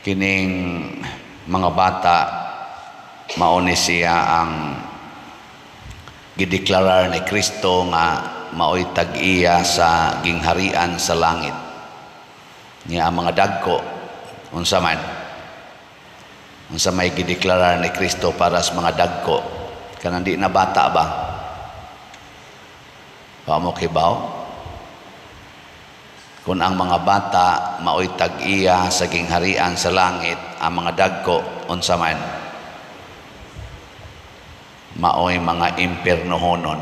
Kining mga bata, mao ni siya ang gideklarar ni Kristo nga maoy tag-iya sa gingharian sa langit. Nya ang mga dagko, unsa man? Unsa may gideklarar ni Kristo para sa mga dagko? Kanang di na bata ba? Wa mo kibaw? Kung ang mga bata maoy tag-iya sa gingharian sa langit, ang mga dagko, unsa man? Maoy mga impiernohonon.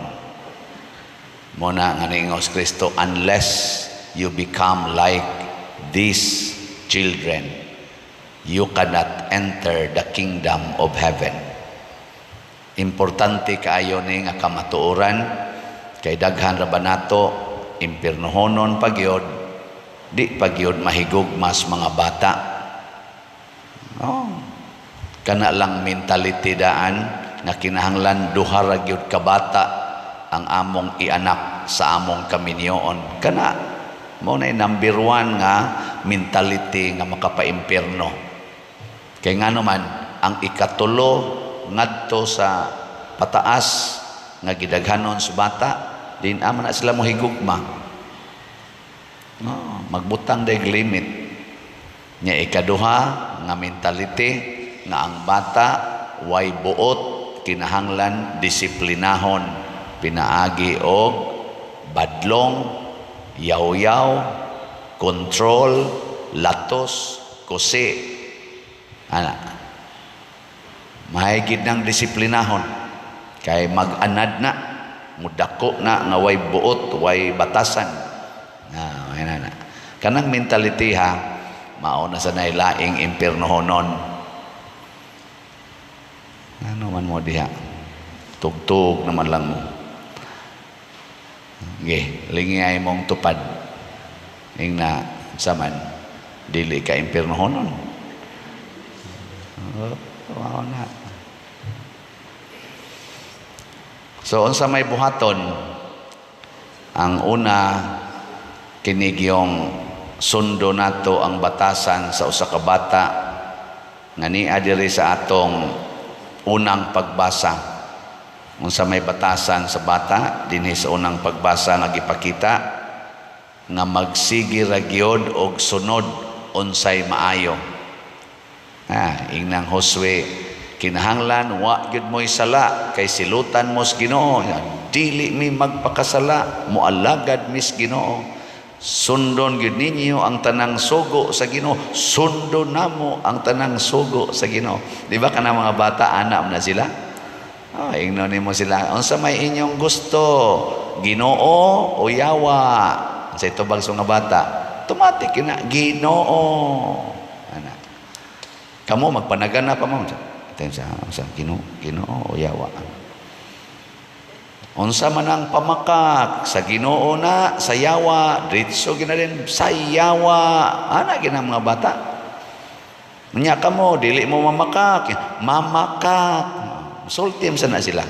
Mao na nga niingon si Kristo, "Unless you become like these children, you cannot enter the kingdom of heaven." Importante kaayo ni nga kamatuoran kay daghan ra ba nato impiernohonon pa gyud, di pa gyud mahigugma sa mga bata. Oh. Kana lang mentality daan nga kinahanglan duha ra gyud ka bata ang among ianak sa among kaminyoon. Kana mao na number one nga mentality nga makapaimpierno. Kay ngano man, ang ikatulo ngadto sa pataas nga gidaghanon sa bata, di na man na sila mohigugma. No, magbutang day limit. Nya ikaduha nga mentality nga ang bata way buot, kinahanglan disiplinahon pinaagi og badlong, yaw-yaw, control, latos, kusi. Ana. Mahigit ng disiplinahon kay mag-anad na, mudako na nga way buot, way batasan. Na, na, na. Kanang mentality ha, mao na sa laing impiernohonon. Ano man mo diha? Tugtog naman lang mo. Okay, lingi ay mong tupad. Ing na saman, dili ka impiernohonon. Oh, wow na. So unsa may buhaton? Ang una, kinigyong sundo nato ang batasan sa usa ka bata nga nia diri sa atong unang pagbasa. Unsa may batasan sa bata dinhi sa unang pagbasa nga gipakita? Nga magsige ra gyud og sunod unsay maayo. Ha, ingnang Josue, kinahanglan wa gyud mo'y sala kay silutan mo sa Ginoo. "Dili mi magpakasala, moalagad mis Ginoo." "Sundon gyud ninyo ang tanang sugo sa Ginoo." "Sundon namo ang tanang sugo sa Ginoo." Di ba kana mga bata, anak na sila? Oh, ingnon nimo sila, "Unsa may inyong gusto? Ginoo o yawa?" Sa itubag sa mga bata, automatic na Ginoo. Ana. Kamo magpanagana pa mo. Sa Ginoo, Ginoo o yawa. "Unsa man ang pamakak sa Ginoo na sa yawa?" Diretso gina din sa yawa. Ana gina mga bata. Nya kamo dili mo mamakak, mamakak. Sulti sa na sila.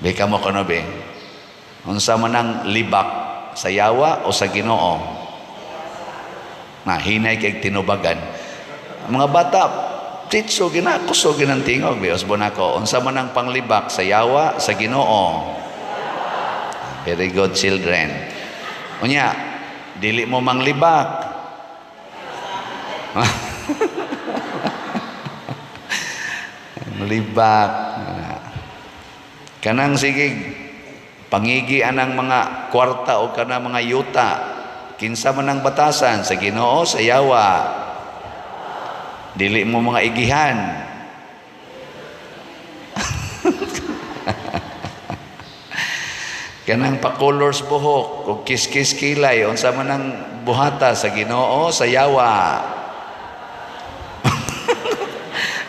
Be kamo kuno be. Unsa man ang libak, sa yawa o sa Ginoo? Na hinay kay tinubagan. Mga bata titso gina kusog ginang tingog be usbon ako. Unsa man ang panglibak, sa yawa, sa Ginoo? Very good, children. Unya, dili mo manglibak. Libak. Kanang sige pangigi anang mga kwarta o kanang mga yuta. Kinsa man ang batasan, sa Ginoo, sa yawa? Dili mo mga igihan. Kanang pa-colors buhok o kiskis kilay, unsa man ang buhata, sa Ginoo, sa yawa?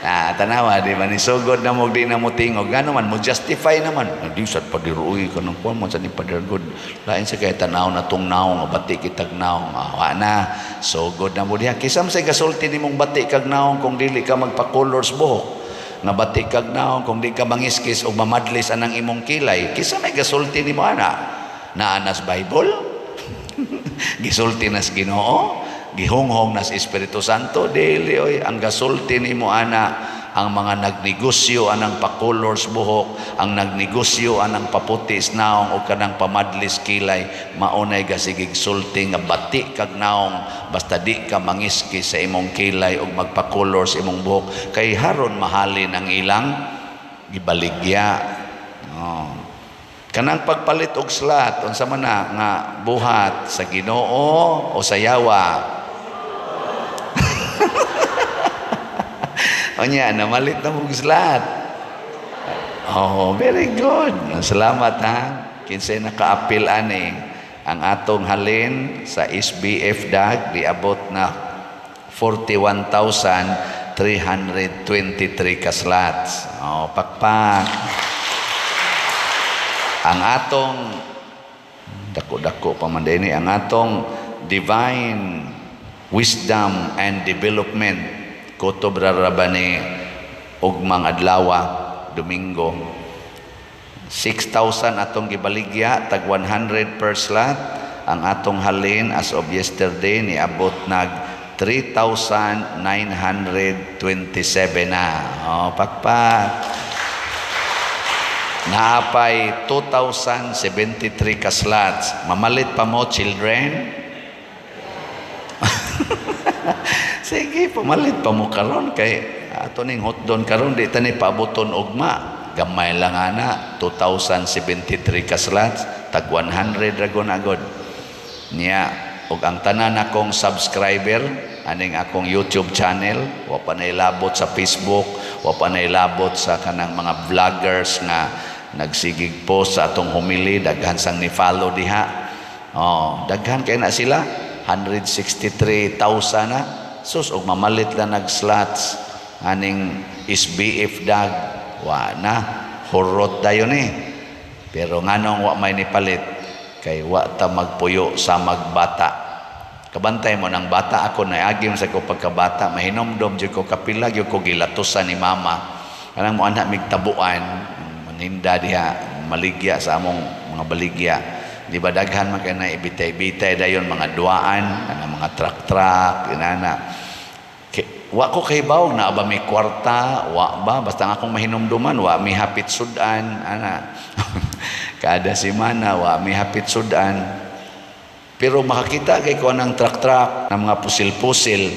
Ah, tanawa, di ba ni sugod na mo, di na mo tingog, gano man mo justify naman. Di sad padiruoy kanang kuan mo sa ni Pader God. Lain sa kay tanaw na tong naong nga bati kitag naong. Ah, wa na sugod na mo diha. Kinsa man say gasulti nimong bati kag naong kung dili ka magpa-colors buhok? Nga bati kag naong kung di ka mangiskis o mamadlis anang imong kilay? Kinsa may gasulti nimo ana? Naa nas Bible? Gisulti nas Ginoo? Gihonghong na sa Espiritu Santo? Dili oy, ang gasulti nimo ana ang mga nagnegosyo anang pakolors buhok, ang nagnegosyo anang paputis naong o kanang pamadlis kilay, maunay gasigig sulti nga bati kag naong basta di ka mangiski sa imong kilay o magpakolor sa imong buhok kay haron mahalin ang ilang gibaligya. Oh. Kanang pagpalit og slot, unsa man na nga buhat sa Ginoo o sa yawa? Onya, namalit na mong slot. Oh, very good. Salamat ha. Kinsay nakaapil ani ang atong halin sa SBF DAG diabot na 41,323 ka slots. Oh, pakpak. Ang atong dako-dako pa man dinhi, ang atong Divine Wisdom and Development kutob ra ni ugmang adlawa Domingo, 6,000 atong gibaligya, tag 100 per slot. Ang atong halin as of yesterday niabot nag 3,927 na. Oh, pakpak. Naapay 2,073 ka slots. Mamalit pa mo, children? Sige, pamalit pa mo karon kay ato ning hotdon karon, di ta ni paaboton ugma. Gamay lang ana, 2,073 ka slots, tag 100 ra gon agod. Niya, ug ang tanan akong subscriber aning akong YouTube channel, wa pa nailabot sa Facebook, wa pa nailabot sa kanang mga vloggers nga nagsigig post sa atong homily, daghan sang ni follow diha. Oh, daghan kay na sila, 163,000 na. Sus, og mamalit lang nag slots aning SBF DAG, wa na, hurot dayon eh. Pero nganong wa may nipalit? Kay wa ta magpuyo sa magbata. Kabantay mo ng bata ako na agim sa ko pagkabata, mahinomdom jud ko kapila gyud ko gilatusan ni mama. Kanang mo anak migtabuan, maninda diha, maligya sa among mga baligya. Di ba daghan man kay na ibitay-bitay dayon mga duaan, kanang mga truck-truck, inana. Wa ko kahibaw na ba may kwarta, wa ba, basta nga akong mahinumduman, wa mi hapit sudan, ana. Kada semana wa mi hapit sudan. Pero makakita kay ko ng truck-truck ng mga pusil-pusil.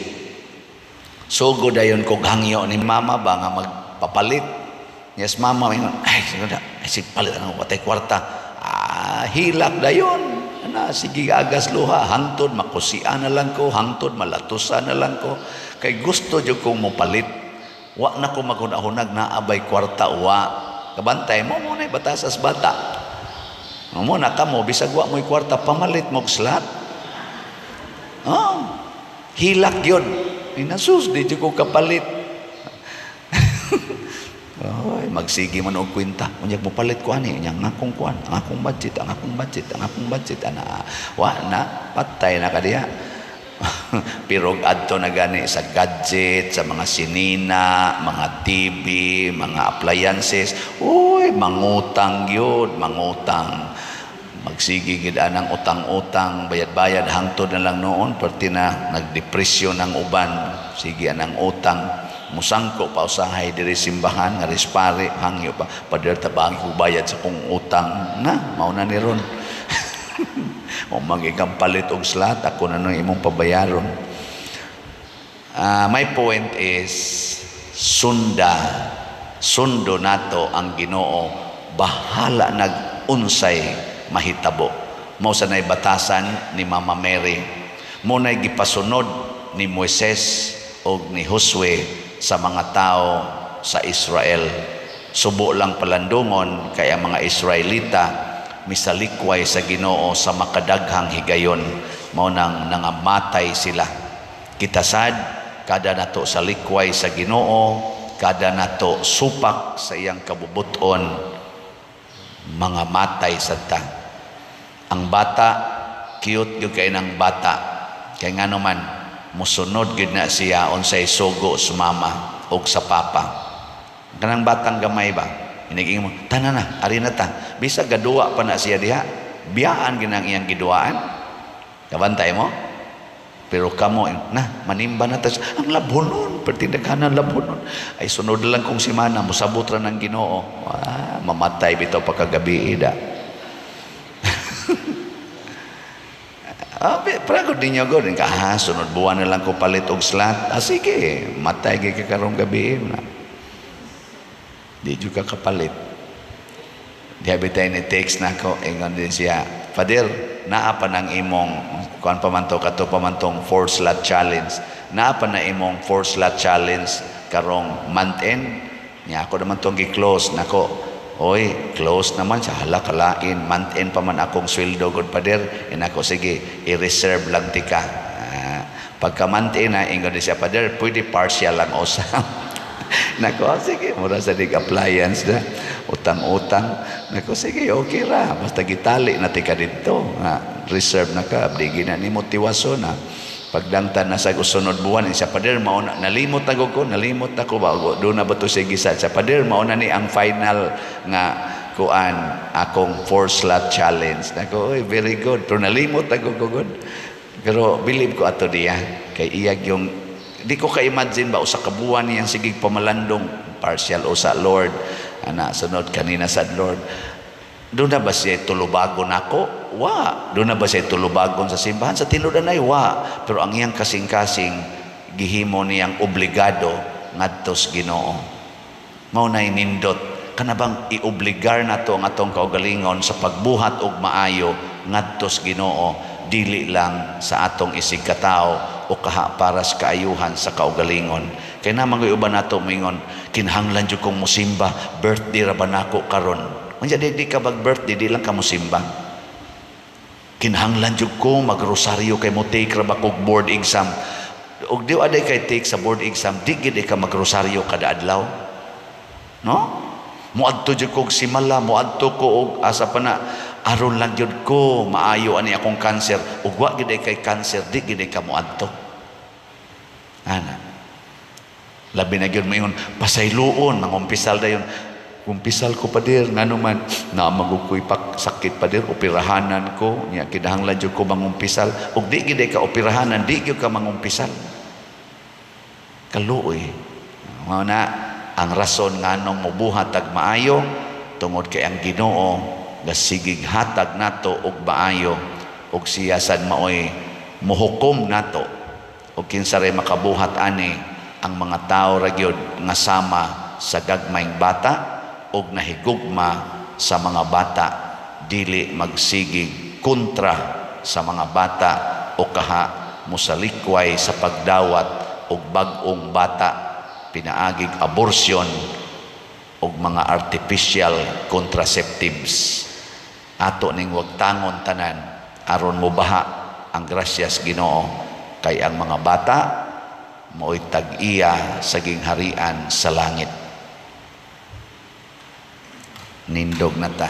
Sugo dayon kog hangyo ni mama ba nga magpapalit. Yes, mama, ingon, ay, sige na, ay, sige, palit ang watay kwarta. Ah, hilak dayon. Ana, sige agas luha, hangtod makusian na lang ko, hangtod malatusan na lang ko. Kay gusto jud kong mopalit. Wa na ko maghunahunag na abay kwarta wa. Kabantay mo mo na batasas bata. Mo na kamo bisag wa mo'y kwarta, pamalit mo slot. Oh, hilak yun. Inasus, di jud ko kapalit. Oy, magsige man og kwenta. Unyag mo palit ko ani, unyag ang akong kuan, ang akong budget, ang akong budget, ang akong budget ana. Wa na, patay na ka diha. Pero adto na gani sa gadget, sa mga sinina, mga TV, mga appliances, uy, mangutang yun, mangutang. Magsige gid anang utang-utang, bayad-bayad hangtod na lang noon, perti na nagdepresyon ang uban, sige anang utang. Musangko pa usahay diri simbahan nga rispare, hangyo pa, "Pader, tabangi ko bayad sa kong utang." Na mao na ni ron. O magikang palit og slot, ako na nang imong pabayaron. My point is, sunda, sundo nato ang Ginoo, bahala nag unsay mahitabo. Mao sa nay batasan ni Mama Mary, mo nay gipasunod ni Moises og ni Josue sa mga tao sa Israel. Subo lang palandungon kay ang mga Israelita misalikway sa Ginoo sa makadaghang higayon, mao nang nangamatay sila. Kita sad, kada nato sa likway sa Ginoo, kada nato supak sa iyang kabubuton, mga matay sad ta. Ang bata, cute gyud kay ng bata, kay ngano man musunod gyud na siya unsay sugo sa mama og sa papa. Kanang batang gamay ba, iniging mo, "Tana na, ari na ta," bisag gaduwa pa na siya diha, biyaan ginang iyang giduaan. Kabantay mo. Pero kamo na manimba na ta, ang labhonon, pertindaghanan labhonon. Ay, sunod lang kong simana, mosabot ra ng Ginoo. Ah, mamatay bitaw pagkagabi da. Ah, pragod ninyo god ka, ah, sunod buwan na lang ko palit og slot. Ah, sige, matay gyud ka karong gabi na. Di jud ka kapalit. Di bitay ni text nako, ingon din siya, "Father, naa pa nang imong kuan pa man to, kato pa man tong four slot challenge. Naa pa na imong four slot challenge karong month end?" Nya ako naman tong gi-close nako. "Oy, close naman siya. Hala, kalain. Month end pa man akong sweldo god, Father." Inako, "Sige, i-reserve lang tika." Ah, pagka month end na, ingon din siya, "Father, pwede partial lang usa?" Nako, "Ah, sige, mura sa dig appliance na. Utang-utang." Nako, "Sige, okay ra. Basta gitali na tika dito. Ah, reserve na ka. Abdi na ni motiwasyon na." Pagdangtan na sa sunod buwan, siya, "Father, mauna, nalimot na ko, nalimot na ko ba? Doon na ba to siya gisa?" Siya, "Father, mauna ni ang final nga kuan akong four slot challenge." Nako, "Oy, very good." Pero nalimot na ko good. Pero believe ko ato diya kay iyag yung di ko ka-imagine ba, usa ka buwan niyang sigig pamalandong, partial usa, Lord. Ana, sunod kanina sa Lord. Doon na ba siya tulubagon ako? Wa. Doon na ba siya tulubagon sa simbahan? Sa tinud-anay, wa. Pero ang iyang kasing-kasing, gihimo niyang obligado ngadto sa Ginoo. Mao na nindot. Kana bang iobligar nato ang atong kaugalingon sa pagbuhat og maayo ngadto sa Ginoo, dili lang sa atong isig katao o kaha para sa kaayuhan sa kaugalingon. Kay naman uban nato moingon, "Kinahanglan jud kong musimba, birthday ra ba nako karon?" Unya di ka bag birthday, di lang ka musimba. "Kinahanglan jud ko magrosaryo kay mo take ra ba kog board exam?" Og di aday kay take sa board exam, di gid ka magrosaryo kada adlaw. No? "Muadto jud kog simala, muadto ko og asa pa na aron lang jud ko maayo ani akong cancer." Ug wa gid kay cancer, di gid ka muadto. Ana. Labi na gyud moingon, "Pasayloon, mangumpisal dayon. Kumpisal ko, Pader, ngano man naa magukoy pak sakit, Pader, operahanan ko, nya kinahanglan jud ko mangumpisal." Ug di gid ka operahanan, di gyud ka mangumpisal. Kaluoy. Mao na ang rason nganong mobuhat tag maayo, tungod kay ang Ginoo gasigig hatag nato og maayo, ug siya sad maoy mohukom nato ug kinsa ray makabuhat ani, ang mga tawo ra gyud nga sama sa gagmayng bata og nahigugma sa mga bata, dili magsigig kontra sa mga bata o kaha mosalikway sa pagdawat og bag-ong bata pinaagig abortion og mga artificial contraceptives. Ato ning wagtangon tanan aron mobaha ang grasyas Ginoo, kay ang mga bata mao'y tag-iya sa gingharian sa langit. Nindog na ta.